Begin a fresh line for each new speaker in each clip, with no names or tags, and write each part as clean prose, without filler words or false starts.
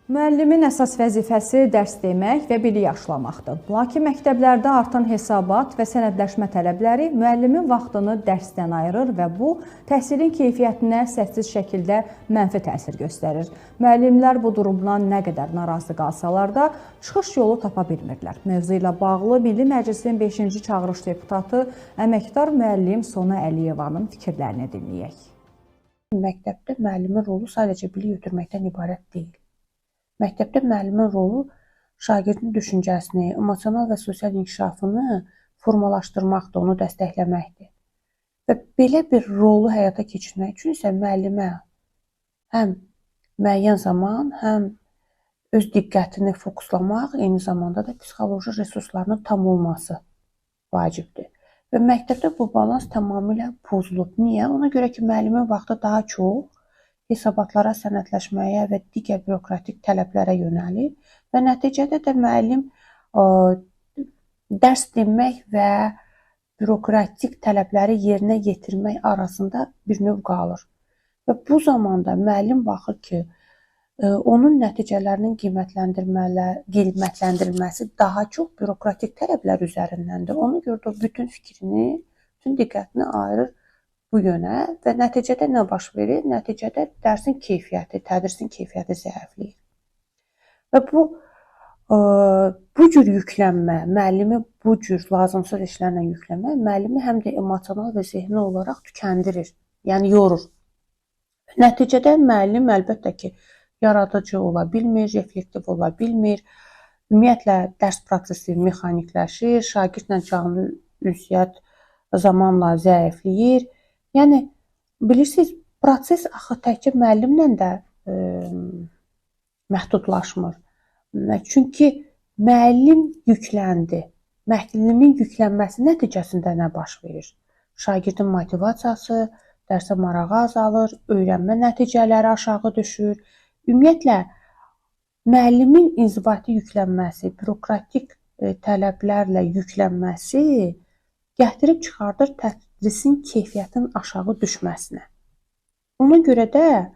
Müəllimin əsas vəzifəsi dərs demək və bilik aşılamaqdır. Lakin məktəblərdə artan hesabat və sənədləşmə tələbləri müəllimin vaxtını dərsdən ayırır və bu, təhsilin keyfiyyətinə səssiz şəkildə mənfi təsir göstərir. Müəllimlər bu durumdan nə qədər narazı qalsalar da, çıxış yolu tapa bilmirlər. Mövzu ilə bağlı Milli Məclisin 5-ci çağırış deputatı əməkdar müəllim Sona Əliyevanın fikirlərini dinləyək.
Məktəbdə müəllimin rolu sadəcə bilik ötürməkdən ibarət deyil. Məktəbdə müəllimin rolu şagirdin düşüncəsini, emosional və sosial inkişafını formalaşdırmaqdır, onu dəstəkləməkdir. Və belə bir rolu həyata keçirmək üçün isə müəllimə həm müəyyən zaman, həm öz diqqətini fokuslamaq, eyni zamanda da psixoloji resurslarının tam olması vacibdir. Və məktəbdə bu balans tamamilə pozulub. Niyə? Ona görə ki, müəllimin vaxtı daha çox hesabatlara, sənədləşməyə və digər bürokratik tələblərə yönəlir və nəticədə də müəllim dərs demək və bürokratik tələbləri yerinə yetirmək arasında bir növ qalır. Və bu zamanda müəllim baxır ki, onun nəticələrinin qiymətləndirilməsi daha çox bürokratik tələblər üzərindəndir. Ona görə də o bütün fikrini, bütün diqqətini ayırır bu yönə və nəticədə nə baş verir? Nəticədə dərsin keyfiyyəti, tədrisin keyfiyyəti zəifləyir. Və bu cür yüklənmə, müəllimi bu cür lazımsız işlərlə yüklənmə müəllimi həm də emosional və zehni olaraq tükəndirir, yəni yorur. Nəticədə müəllim əlbəttə ki, yaradıcı ola bilmir, reflektiv ola bilmir. Ümumiyyətlə dərs prosesi mexanikləşir, şagirdlə canlı ünsiyyət zamanla zəifləyir. Yəni, bilirsiniz, proses axı təkcə müəllimlə də məhdudlaşmır. Çünki müəllim yükləndi. Müəllimin yüklənməsi nəticəsində nə baş verir? Şagirdin motivasiyası, dərsə marağı azalır, öyrənmə nəticələri aşağı düşür. Ümumiyyətlə, müəllimin inzibati yüklənməsi, bürokratik tələblərlə yüklənməsi gətirib çıxardır tədrisin keyfiyyətinin aşağı düşməsinə. Ona görə də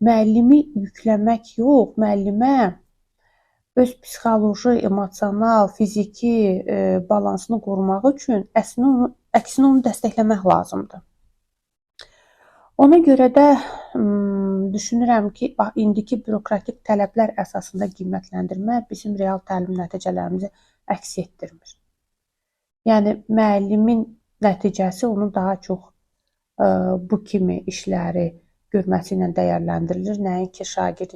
müəllimi yükləmək yox, müəllimə öz psixoloji, emosional, fiziki balansını qorumaq üçün əksinə onu dəstəkləmək lazımdır. Ona görə də düşünürəm ki, indiki bürokratik tələblər əsasında qiymətləndirmə bizim real təlim nəticələrimizi əks etdirmir. Yəni, müəllimin nəticəsi onun daha çox bu kimi işləri görməsi ilə dəyərləndirilir, nəinki şagirdin.